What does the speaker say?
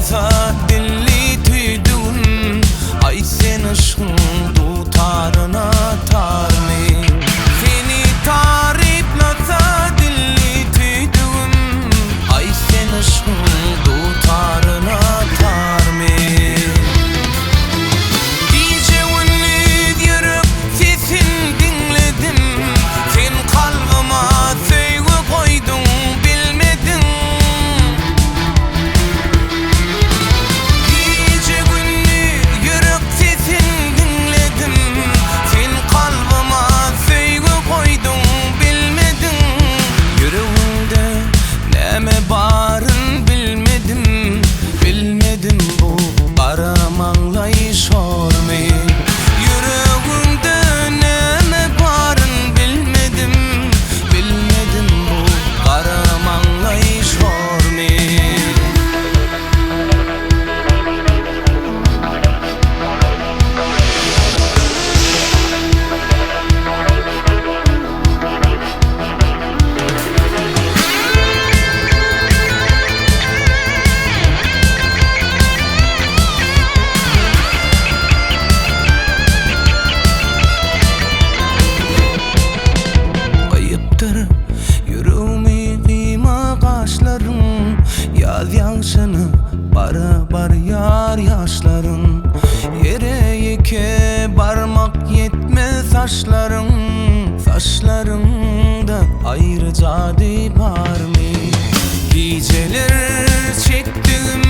Taryplasa dilli tüýdügim, Aýt sen yşgyň dutaryna tarmy? Seni taryplasa dilli tüýdügim, Aýt sen yşgyň dutaryna tarmy? Gije-gündiz ýürek sesin diňledim, Sen kalbyma söýgi goýduň bilmediň. Gije-gündiz ýürek sesin diňledim, Sen kalbyma söýgi goýduň bilmediň. Ýüregiňde näme baryn bilmedim, Bilmedim bu gara maňlaý şormy. Ýüregiňde näme baryn bilmedim, Bilmedim bu gara maňlaý şormy. Gyýypdyr ýüregimi gyýma gaşlaryň, Ýaz ýagşyna bara-bar ýar ýaşlaryň. Ýere ýeke barmak ýetmez saçlaryň, Saçlaryňda aýry jady barmy? Gijeler çekdigim.